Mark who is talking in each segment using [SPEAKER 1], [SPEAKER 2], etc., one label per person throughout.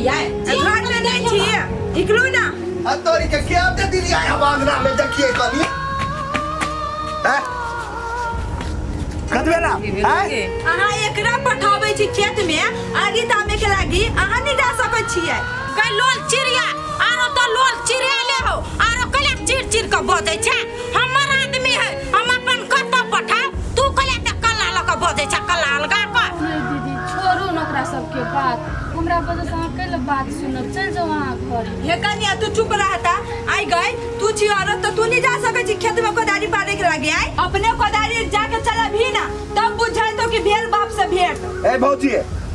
[SPEAKER 1] रहियै।
[SPEAKER 2] घर में नहीं छियै, निकलू ना।
[SPEAKER 3] आ तोरी के के दे दिली आय हम अंगना में देखिए कनी हैं कतबे ना हैं।
[SPEAKER 2] अहाँ एकरा पठाबै छी खेत में आगी तामे के लागी, अहाँ नहीं जा सकै छियै।
[SPEAKER 1] गै लोल चिड़िया, आरो तो लोल चिड़िया ले हो, आरो कले चिड़ चिड़ के बजै छै। हमर आदमी है, हम अपन कतौ पठाउ, तू कले ते कल्ला लऽ के बजै छै, कल्ला अलगा कऽ।
[SPEAKER 4] नहीं दीदी, छोड़ू न ओकरा सबके बात, हमरा वजह से अहाँ कैले बात सुनब, चलि जाउ अहाँ घर।
[SPEAKER 2] हे कन्या, तू चुप रहता। आई गई तू छी औरत तो तू नहीं जा सकै छी खेत में कोदारी पारे के लागे। आई अपने कोदारी जाके चला भी ना तब बुझाई तो कि भेल बाप से भेंट।
[SPEAKER 3] ए भौजी,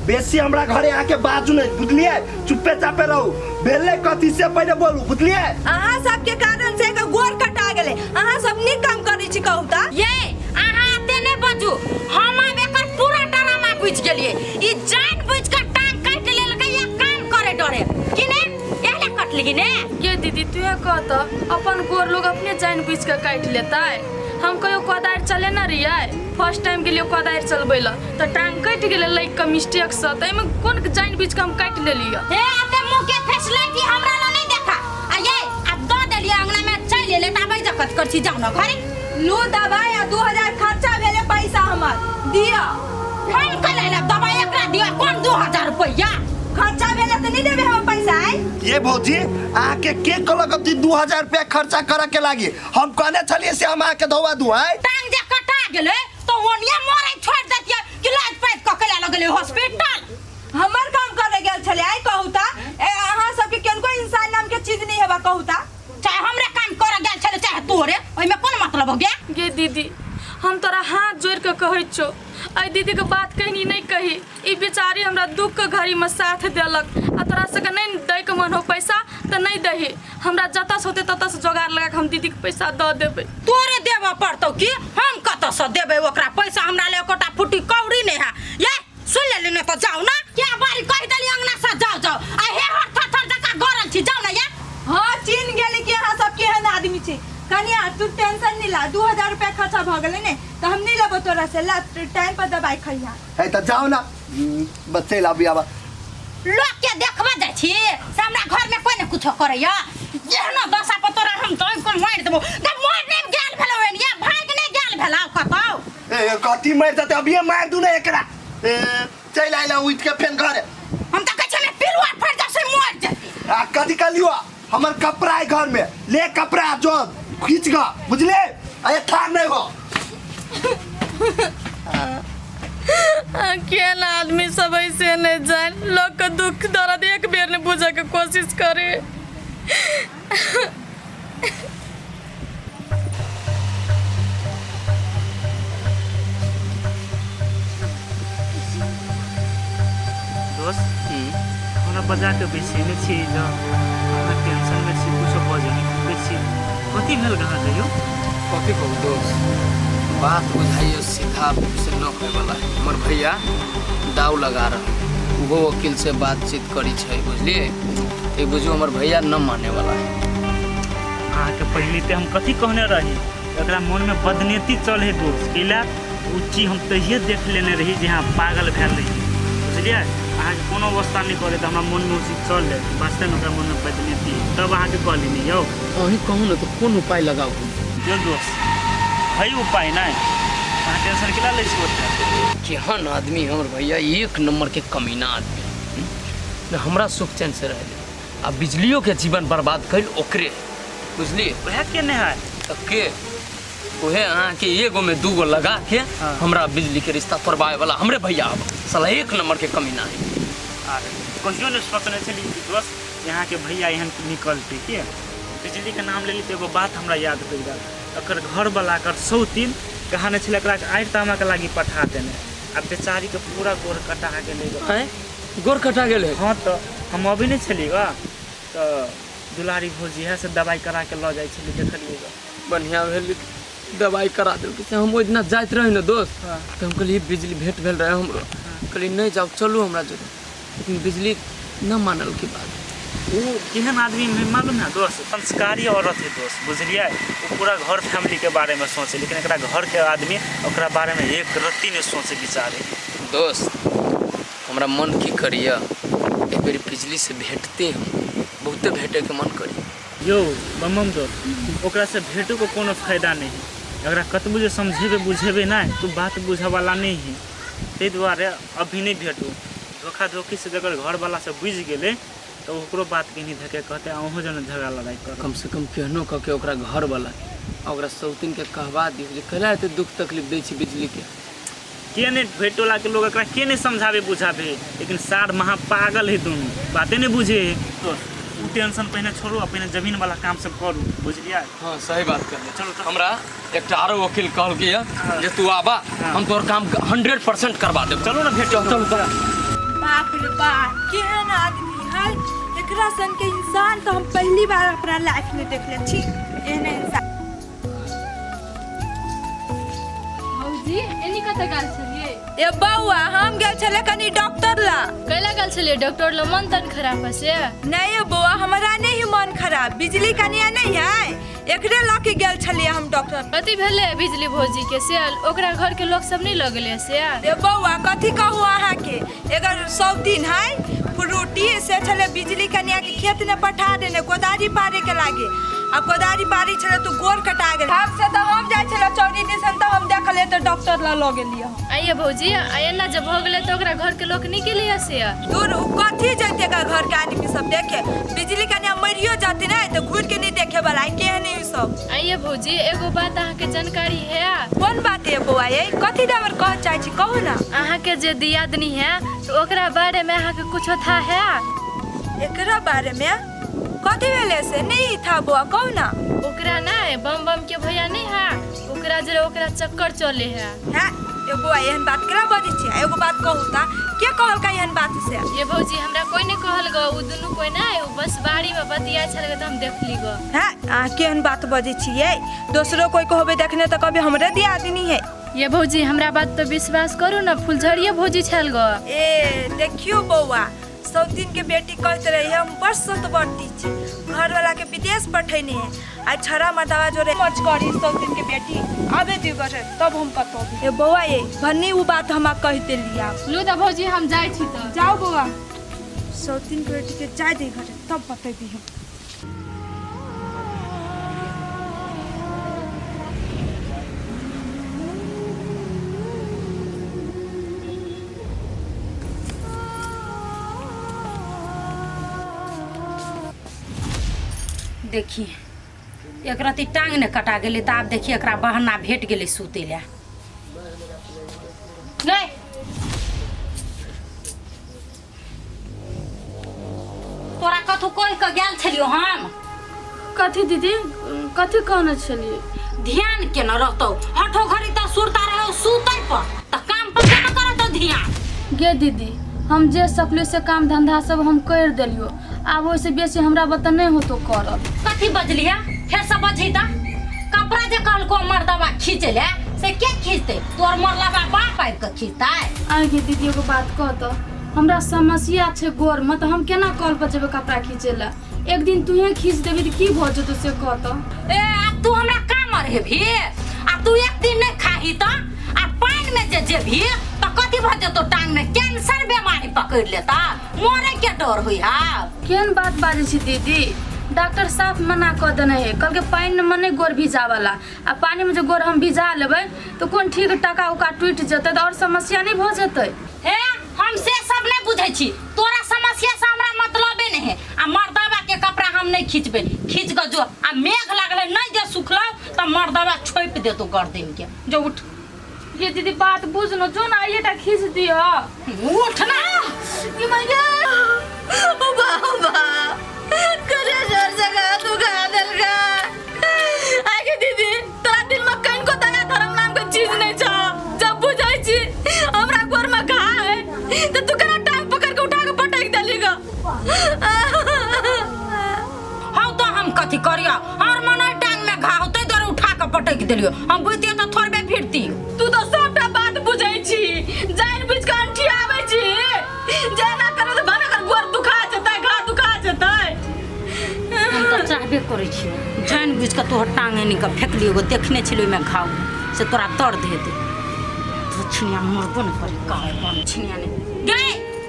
[SPEAKER 3] बेसी हमरा घरे आके बाजू नहीं, बुझलिए? चुप्पे चापे रहू, भेले कथी से पहले बोलू, बुझलिए?
[SPEAKER 2] अहाँ सबके कारण से एकर गोर कटा गेलै। अहाँ सब नीक काम करै छी कहू ता।
[SPEAKER 1] ये अहाँ एते नहि बजू, हम आब एकर पूरा ड्रामा बुझि गेलियै। ई जान बुझि कऽ टांग काटि लेलकै या काम करे डरे कि ने एहले कटली ने।
[SPEAKER 4] गे दीदी, तू कह तऽ अपन गोर लोग अपने जान बुझि कऽ काटि लेतै? हम कहियो कोदारि चलेने रहियै, फर्स्ट टाइम गेलियै कोदारि चलबै लए तऽ टांग कटि गेलै लागि कऽ मिस्टेकसँ, तऽ एहिमे कोन जानि बुझि कऽ हम काटि लेलियै।
[SPEAKER 1] हे एते मुँह के फैसलाइटी हमरा लग नहि देखा। आ ये आब दऽ देलियै अंगना में, चलि एलै तऽ आबै जकत कर छी, जाउ ने घरे।
[SPEAKER 2] लू दबाई आ 2000 खर्चा भेलै पैसा हमर दिअ।
[SPEAKER 1] हम कले लेब दबाई, एकरा दिअ कोन 2000 रुपैआ
[SPEAKER 2] खर्चा भेलै तऽ नहि देबै हमर पैसा आइ?
[SPEAKER 3] ये भौजी, अहाँके के कहलक कि 2000 रुपया खर्चा करे के लागी? हम कहने छलिए से हम अहाँके धोआ दू आइ।
[SPEAKER 1] टांग जे कटा गेलै तऽ ओनिया मरै छोड़ि देतियै कि लाज पाति कऽ केला लगलै हॉस्पिटल।
[SPEAKER 2] हमर काम करे गेल छलै आइ कहू ता। ए अहाँ सबके केनको इंसान नाम के चीज नहीं हेबा कहू ता।
[SPEAKER 1] चाहे हमरे काम करे गेल छलै चाहे तोरे, ओहिमे कोन मतलब हो गया?
[SPEAKER 4] गे दीदी, हम तोरा हाथ जोड़ि कऽ कहै छौ, एहि दीदीके बात कहिनी नहि कही, ई बेचारी हमरा दुखके घड़ीमे साथ देलक। आ तोरा सबके नहि दैके मन हो पैसा तऽ नहि दही, हमरा जतऽसँ होतै ततऽसँ जोगाड़ लगा कऽ हम दीदीके पैसा दऽ देबै।
[SPEAKER 1] तोरे देबऽ पड़तौ कि हम कतऽसँ देबै ओकरा पैसा? हमरा ले एकोटा फुटी कौड़ी नहि है। ये सुन लेली ने तऽ जाउ ना, क्या बारी कहि देली अंगना से जाउ जाउ, आ हे हर थर थर जकाँ गरल छी, जाउ ना ये।
[SPEAKER 2] हाँ चिन्ह गेली कि अहाँ सब केहन आदमी छी। कनिया तू टेंशन नहीं ला, 2000 रुपया खर्चा भऽ गेलै ने तऽ हम नहीं लेबो तोरा से, ला टाइम पर दवाई खइहा।
[SPEAKER 3] है तऽ जाओ ना, बच्चे ला आबा।
[SPEAKER 1] लोग के देखबे जाइ छी से हमरा घर में कोई ने कुछो करैया, जेहनो दशा पर तोरा हम तो कोन मारि देबो। गे मर नहि गेल भेलौ एन, या भागि नहि गेल भेलौ कतौ?
[SPEAKER 3] ए कथी मरि जेतै, अभिये मारि दू ने एकरा। ए चलि आइला उठि के फेन घरे।
[SPEAKER 1] हम तऽ कहै छियै पिलुआ फड़ि जाउ से मरि जेतै।
[SPEAKER 3] आ कथी कहलियो, हमर कपड़ा है घर में, ले कपड़ा जो खींच ग, बुझले? अरे ठार नहीं हो।
[SPEAKER 4] केहन आदमी सब ऐसे नहीं जान, लोग के दुख दर्द एक बेर नहीं बुझे के कोशिश करे।
[SPEAKER 5] दोस्त, हमरा बजा के बैसेने छी जँ अहाँ टेंशनमे छी, कुछो बजै नहि फूकै छी, कथी भेल अहाँ कहियौ?
[SPEAKER 6] कथी कहू दोस्त, बात बुझाइयो सीधा से न होइवला है। हमर भैया दाव लगा रहा, ओहो वकील से बातचीत करी छै, बुझलिए? ई बुझू हमर भैया न माने वाला है।
[SPEAKER 5] अहाँके पहिले तऽ हम कथी कहने रही, एकरा मोनमे बदनीति चल है दोस्त, कैला ओ चीज हम तहिए देख लेने रही जे अहाँ पागल भेल रही, बुझलियै? अहाँके कोनो अवस्था नहि करे तऽ हमरा मोनमे ओ चीज चल है, वास्तवमे ओकरा मोनमे बदनीति है, तब अहाँके कहली नहि यौ।
[SPEAKER 6] अहीं कहू ने तऽ कोन उपाय लगाउ?
[SPEAKER 5] यौ दोस्त, है उपाय नहि, अहाँ टेंशन केला लै छी ओतेक?
[SPEAKER 6] केहन आदमी हमर भैया, एक नंबर के कमीना आदमी ने, हमरा सुख चैन से रह दे आ बिजलियों के जीवन बर्बाद कैल ओकरे, बुझलिए?
[SPEAKER 5] वएह के नहि है।
[SPEAKER 6] तऽ के उहे अहाँके एगो में दूगो लगा के हमरा बिजली के रिश्ता तोड़बावे वाला हमरे भैया आब साला एक नंबर के कमीना है।
[SPEAKER 5] आर कहियो नहि सोचने छली कि दोस्त यहाँके भैया एहन निकलतै। के बिजलीके नाम लेली तऽ एगो बात हमरा याद पड़ि गेल, एकर घरवला एकर सौतीन कहने छलै एकरा आड़ि तामाके लागि पठा देने, आ बेचारीके पूरा गोर कटा गेलै।
[SPEAKER 6] आँय, गोर कटा गेलै?
[SPEAKER 5] हँ, तऽ हम अबै नहि छलियै ग तऽ दुलारी भौजी इएह से दवाइ करा के लऽ जाइ छलै, देखलियै ग।
[SPEAKER 6] बढ़िया भेल दवाइ करा देलकै। से हम ओहि दिना जाइत रही ने दोस्त, तऽ हम कहलियै बिजली भेंट भेल रहै हमरो, कहलियै नहि जाउ, चलू हमरा जोरे, लेकिन बिजली न मानलकै बात।
[SPEAKER 5] ओ केहन आदमी है मालूम है दोस्त? संस्कारी औरत है दोस्त, बुझलियै? ओ पूरा घर फैमिलीके बारेमे सोचे, लेकिन एकरा घरके आदमी ओकरा बारेमे एक रत्ती नहि सोचे विचारे।
[SPEAKER 6] दोस्त, हमरा मन की करिए? एक बेर बिजली से भेटते हम बहुते भेटैके मन करी।
[SPEAKER 5] यौ बम बम दोस्त, ओकरासँ भेटोके कोनो फायदा नहि है। एकरा कतबो जे समझेबै बुझेबै नहि तऽ बात बुझऽवला नहि है, ताहि दुआरे अभी नहि भेटू। धोखा धोखीसँ जकर घरवला सब बुझि गेलै तऽ ओकरो बात कहीं धके कहतै अहूँ जेना झगड़ा लड़ाइ करब।
[SPEAKER 6] कम से कम केहनो कऽ के ओकरा घरवला आ ओकरा सौतिनके कहबा दियौ जे कैला एते दुख तकलीफ दै छी बिजलीके।
[SPEAKER 5] के नहि भेटोलाके लोग एकरा के नहि समझाबे बुझाबे, लेकिन सार महा पागल है, दुनू बाते नहि बुझे है। दोस्त ओ टेंशन पहिने छोड़ू आ पहिने जमीन वाला काम सब करू, बुझलियै?
[SPEAKER 6] हाँ सही बात कहलियै।
[SPEAKER 5] चलू तऽ।
[SPEAKER 6] हमरा एकटा आरो वकील कहलकै यऽ जे तू आबा, हम तोहर काम 100% करबा देब।
[SPEAKER 5] चलू ने भेट।
[SPEAKER 6] चलू चलू।
[SPEAKER 2] बाप रे बाप, केहन आदमी है! एकरा सन के इंसान तो हम पहली बार अपना लाइफ में देखले छी, एहन इंसान।
[SPEAKER 4] भौजी, एनी कतऽ गेल छलियै?
[SPEAKER 2] ए बौआ, हम गेल छले कनी डॉक्टर ला।
[SPEAKER 4] कैला गेल छलियै डॉक्टर ला? मन तन खराब है से?
[SPEAKER 2] नहीं बौआ, हमरा नहीं मन खराब, बिजली कनिया नहीं है, एकरे लऽ के गेल छलियै हम डॉक्टर।
[SPEAKER 4] कथी भेलै बिजली भौजी के से? ओकरा घर के लोग सब नहीं लऽ गेलै से?
[SPEAKER 2] ए बौआ, कथी कहू अहाँके, एकर सौतीन है फ्रूटी से छले बिजली कनिया के खेत में पठा देने कोदारी पारे के लागे, आ कोदारी पारी छले तो गोर कटा गेल। हम से तो हम जाइ छले चौरी दिसन तऽ हम देखलियै तऽ डॉक्टर लऽ लऽ गेलियै हम।
[SPEAKER 4] आइए भौजी, आ एना जब भऽ गेलै तऽ ओकरा घर के लोग नहीं गेलै से?
[SPEAKER 2] दूर, उ कथी जैते एकर घर के आदमी सब देखे, बिजली कनिया मरियो जाती ने तऽ घुर के नहीं देखे वाला है, केहन है उ सब।
[SPEAKER 4] आइए भौजी, एगो बात अहाँके जानकारी है?
[SPEAKER 2] कोन बात है बौआ, ये कथी दाबर कह चाहे छी, कहू ना।
[SPEAKER 4] अहाँके जे दियादनी है तो ओकरा बारे में अहाँके कुछो था है?
[SPEAKER 2] एकरा बारे में कथी भेलै से नहीं था बौआ, कहू ना।
[SPEAKER 4] ओकरा नहीं बम बम के भैया नहीं है, ओकरा जरे ओकरा चक्कर चले है।
[SPEAKER 2] है ए बौआ, एहन बात केना बजै छी? एगो बात कहू ता, के कहलका एहन बात से?
[SPEAKER 4] ये भौजी, हमरा कोई नहीं कहल गो, उ दुनू कोई नहीं, उ बस बाड़ी में बतिया छल गो तऽ हम देखली गो।
[SPEAKER 2] है अहाँ केहन बात बजै छियै, दोसरो कोई कहबै देखने तऽ कहबै हमरे दियादनी है।
[SPEAKER 4] ये भौजी, हमरा बात पर विश्वास करू ना, फुलझड़िए भौजी छल गो।
[SPEAKER 2] ए देखियो बौआ, सौतीन के बेटी कहते रही हम बड़ सतबरती छी, घर वाला के विदेश पठेने है, आ छड़ा मर्दावा जोरे मच करी सौतीन के बेटी आबे दियो घरे तब हम कतौ। ए बौआ, ये भन्नी उ बात हमरा कहि देलियै।
[SPEAKER 4] लू तऽ भौजी, हम जाइ छी तऽ।
[SPEAKER 2] जाओ बौआ, सौतीन के बेटी के जाय दे घरे तब बतेबी हम।
[SPEAKER 1] देखी एक रति टांग ने कटा गेलै तऽ आब देखी एकरा बहाना भेट गेलै सुतै लए। नहीं तोरा कथू कहि कऽ गेल छलियौ हम?
[SPEAKER 4] कथी दीदी, कथी कहने छलियै?
[SPEAKER 1] ध्यान केना रहतौ, हठो घड़ी तऽ सुरता रहौ सुतै पर, तऽ काम पर केना करतौ ध्यान?
[SPEAKER 4] गे दीदी, हम जे सकलियो से काम धंधा सब हम कर देलियो, आब ओहिसे बेसी हमरा बता नहीं होतो करल।
[SPEAKER 1] कथी बजलिया फेर से बजही तऽ? कपड़ा जे कहलको मर्दवा खींचे ले से के खींचते? तोर मरलवा बाप आबि कऽ खींचतै?
[SPEAKER 4] आगे दीदी, एगो बात कह तऽ, हमरा समस्या छै गोर में, तऽ हम केना कल पर जेबै कपड़ा खींचे ला? एक दिन तूहे खींच देबी तऽ की भऽ जेतौ से कह तऽ।
[SPEAKER 1] ए आब तू हमरा कामर हेबही आ तू एक दिन नहीं खाही तऽ आ पानि में जे जेबही तऽ कथी भऽ जेतौ? टांग में कैंसर बीमारी पकड़ लेता, मरे के डर होई हा।
[SPEAKER 4] केहन बात बाजै छी दीदी, डॉक्टर साफ मना कऽ देने है, कहलकै पानि में नहीं गोर भिजावला, आ पानी में जे गोर हम भिजा लेबै तऽ कोन ठीक टाका उका टूटि जेतै तऽ और समस्या नहीं भऽ जेतै?
[SPEAKER 1] हे हम से सब नहीं बुझै छी, तोरा समस्या से हमरा मतलबे नहीं है। आ मर्दवा के कपड़ा हम नहीं खींचबे, खींच कऽ जो आ मेघ लागलै नहीं जे सुखलौ तऽ मर्दवा छोपि देतौ गर्दन के। जो उठ।
[SPEAKER 4] ये दीदी बात बुझ न, जो ना आइए टा खींच दिह।
[SPEAKER 1] उठ ना।
[SPEAKER 4] कि मैया, ओ बाबा करे जोर से गा तू गा देलगा। आगे दीदी, तोरा दिल में कहीं को दया धर्म नाम के चीज नहीं छा, जब बुझै छी हमरा गोर में घा है तो तू केना टांग पकड़ के उठा के पटक देली गा?
[SPEAKER 1] हौ तो हम कथी करियो, और मन टांग में घा होते दुआरे उठा के पटक देलियो, हम बुझतियो तऽ थोड़बे फिरती।
[SPEAKER 4] तू तो सबटा बात बुझै छी, जानि बुझि के अंठियाबै छी, जेना करो तऽ भने कर गोर दुखा जेतै, घा दुखा जेतै।
[SPEAKER 1] हम तऽ चाहबे करै छियौ, जानि बुझि कऽ तोहर टांग आनि कऽ फेकलियौ गो, देखने छलियौ ओहिमे घाव से तोरा दर्द हेतै। तो छिनिया मरबो ने करी, काहे बन छिनिया ने गे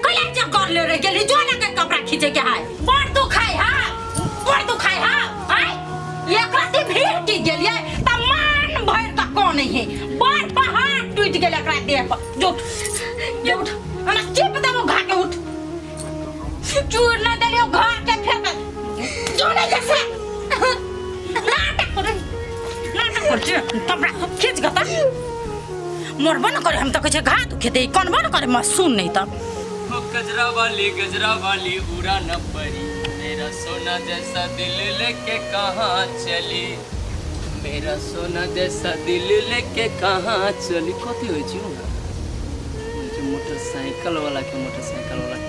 [SPEAKER 1] कैला जे गरल पड़ले रह गेली जो ना के कपड़ा खींचे के है बड़ दुखाय हा बड़ दुखाय हा आय एक राती भीड़ की गेलिए त मान भर का कोन है बड़ पहाड़ टूट गेल एकरा देह पर जो ये उठ हमरा चिप देबो घा के उठ चूर न देलियो घा के फेंक जो नहीं जैसे नाटक करे नाटक कर छी कपड़ा खींच के त मरबो न करे हम त कहै छै घा दुखे दे कनबो न करे म सुन नहीं त
[SPEAKER 6] ओ गजरा वाली उड़ा न परी, मेरा सोना जैसा दिल लेके कहाँ चली, मेरा सोना जैसा दिल लेके कहाँ चली। कथी होइ छै? मोटरसाइकिल वाला के मोटरसाइकिल वाला